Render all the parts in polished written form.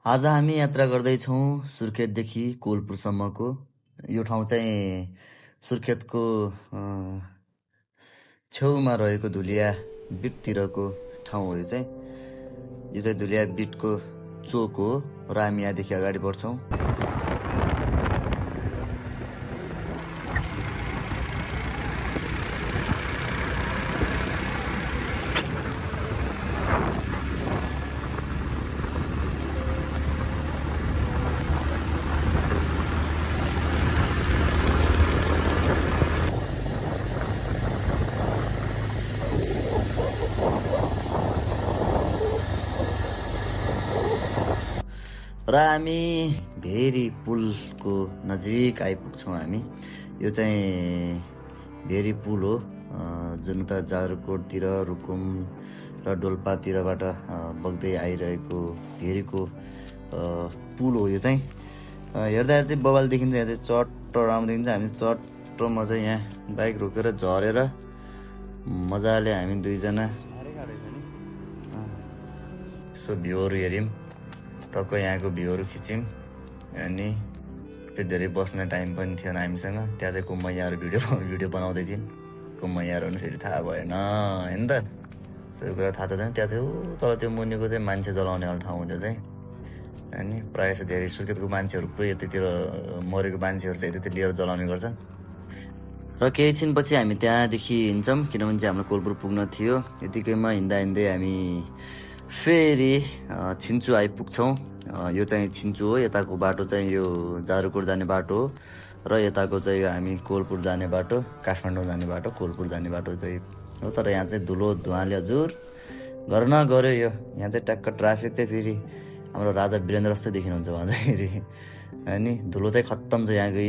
आज हामी यात्रा गर्दैछौँ सुर्खेतदेखि कोलपुरसम्मको। यो ठाउँ चाहिँ सुर्खेतको छेउमा रहेको धुलिया बिटतिरको ठाउँ हो। यो चाहिँ धुलिया बिटको चोक हो र हामी यहाँदेखि अगाडि बढ्छौँ। र हामी भेरी पुलको नजिक आइपुग्छौँ। हामी यो चाहिँ भेरी पुल हो जुन त जाजरकोटतिर रुकुम र डोल्पातिरबाट बग्दै आइरहेको भेरीको पुल हो। यो चाहिँ हेर्दाखेरि चाहिँ बबाल देखिन्छ। यहाँ चाहिँ चट्ट राम्रो देखिन्छ। हामी चट्टमा चाहिँ यहाँ बाइक रोकेर झरेर मजाले हामी दुईजना यसो भ्यूहरू हेऱ्यौँ, टक्क यहाँको भ्यूहरू खिच्यौँ। अनि फेरि धेरै बस्ने टाइम पनि थिएन हामीसँग। त्यहाँ चाहिँ कुम्मैयाहरू भिडियो बनाउँदै थियौँ। कुम्मैयाहरू पनि फेरि थाहा भएन होइन त, सबै कुरा थाहा छैन। त्यहाँ चाहिँ तल त्यो मुनिको चाहिँ मान्छे जलाउने वाला ठाउँ हुन्छ चाहिँ। अनि प्रायः जस्तो धेरै सुर्खेतको मान्छेहरू पुरै यतातिर मरेको मान्छेहरू चाहिँ यतातिर लिएर जलाउने गर्छन्। र केही छिनपछि हामी त्यहाँदेखि हिँड्छौँ, किनभने चाहिँ हाम्रो कोलपुर पुग्न थियो। यतिकैमा हिँड्दा हामी फेरि छिन्चु आइपुग्छौँ। यो चाहिँ छिन्चु हो। यताको बाटो चाहिँ यो जाजरकोट जाने बाटो हो र यताको चाहिँ हामी कोलपुर जाने बाटो, काठमाडौँ जाने बाटो, कोलपुर जाने बाटो चाहिँ हो। तर यहाँ चाहिँ धुलो धुवाँले हजुर घर नगर्यो। यहाँ चाहिँ ट्याक्क ट्राफिक चाहिँ फेरि हाम्रो राजा वीरेन्द्र जस्तै देखिनुहुन्छ उहाँ चाहिँ फेरि। अनि धुलो चाहिँ खत्तम छ यहाँको।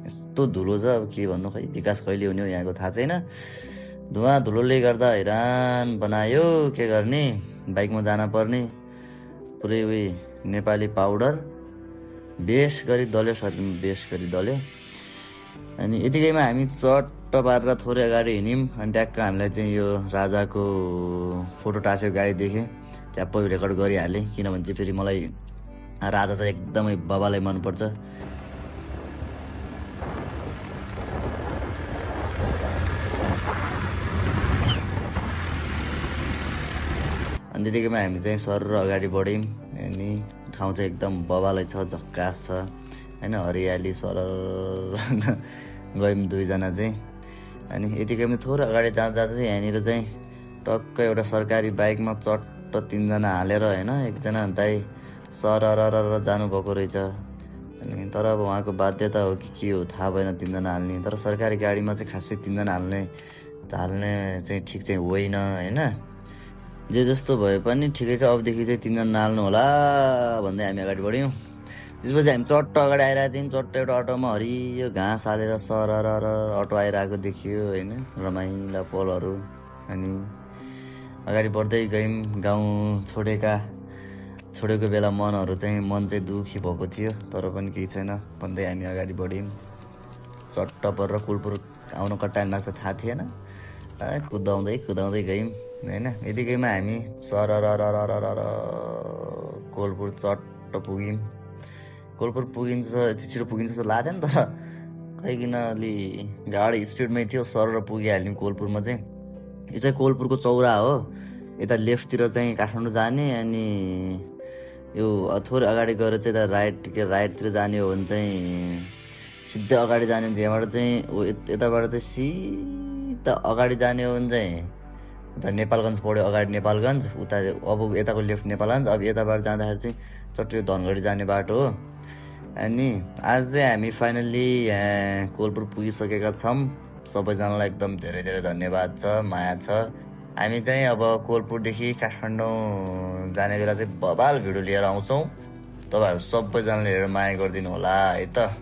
यस्तो धुलो छ, अब के भन्नु, खै विकास कहिले हुने हो यहाँको थाहा छैन। धुलोले गर्दा हैरान बनायो, के गर्ने, बाइकमा जान पर्ने। पुरै नेपाली पाउडर बेस गरी दल्यो, शरीरमा बेस गरी दल्यो। अनि यतिकैमा हामी चट्ट पारेर थोरै अगाडि हिँड्यौँ। अनि ट्याक्क हामीलाई चाहिँ यो राजाको फोटो टाँसेको गाडी देखेँ, च्याप्पै रेकर्ड गरिहालेँ। किनभने चाहिँ फेरि मलाई राजा चाहिँ एकदमै बाबालाई मनपर्छ। अनि त्यतिकैमा हामी चाहिँ सर अगाडि बढ्यौँ। अनि ठाउँ चाहिँ एकदम बबालै छ, झक्कास छ होइन, हरियाली सर गयौँ दुईजना चाहिँ। अनि यतिकैमा थोरै अगाडि जाँदा चाहिँ यहाँनिर चाहिँ टक्क एउटा सरकारी बाइकमा चट्ट तिनजना हालेर होइन, एकजना दाइ सरर जानुभएको रहेछ। अनि तर अब उहाँको बाध्यता हो कि के हो थाहा भएन तिनजना हाल्ने। तर सरकारी गाडीमा चाहिँ खासै तिनजना हाल्ने चाहिँ ठिक चाहिँ होइन होइन। जे जस्तो भए पनि ठिकै छ, अबदेखि चाहिँ तिनजना नाल्नु होला भन्दै हामी अगाडि बढ्यौँ। त्यसपछि हामी चट्ट अगाडि आइरहेको थियौँ। चट्ट एउटा अटोमा हरियो घाँस हालेर सरर अटो आइरहेको देखियो होइन, रमाइला पलहरू। अनि अगाडि बढ्दै गयौँ। गाउँ छोडेको बेला मन चाहिँ दुखी भएको थियो, तर पनि केही छैन भन्दै हामी अगाडि बढ्यौँ। चट्ट परेर कोलपुर आउनु कति टाइम लाग्छ थाहा थिएन। कुदाउँदै गयौँ होइन। यतिकैमा हामी सरर कोलपुर चट्ट पुग्यौँ। कोलपुर पुगिन्छ, यति छिटो पुगिन्छ जस्तो लाग्थ्यो नि, तर खै किन अलि गाडी स्पिडमै थियो, सरर पुगिहाल्यौँ कोलपुरमा चाहिँ। यो चाहिँ कोलपुरको चौरा हो। यता लेफ्टतिर चाहिँ काठमाडौँ जाने, अनि यो थोरै अगाडि गएर चाहिँ यता राइटतिर जाने हो भने चाहिँ सिधै अगाडि जाने हुन्छ। यहाँबाट चाहिँ यताबाट चाहिँ सिधा अगाडि जाने हो भने चाहिँ उता नेपालगञ्ज पढ्यो, अगाडि नेपालगञ्ज, उता अब यताको लेफ्ट नेपालगञ्ज। अब यताबाट जाँदाखेरि चाहिँ चट्टै धनगढी जाने बाटो हो। अनि आज चाहिँ हामी फाइनल्ली कोलपुर पुगिसकेका छौँ। सबैजनालाई एकदम धेरै धेरै धन्यवाद छ, माया छ। हामी चाहिँ अब कोलपुरदेखि काठमाडौँ जाने बेला चाहिँ बबाल भिडियो लिएर आउँछौँ। तपाईँहरू सबैजनाले हेरेर माया गरिदिनु होला है त।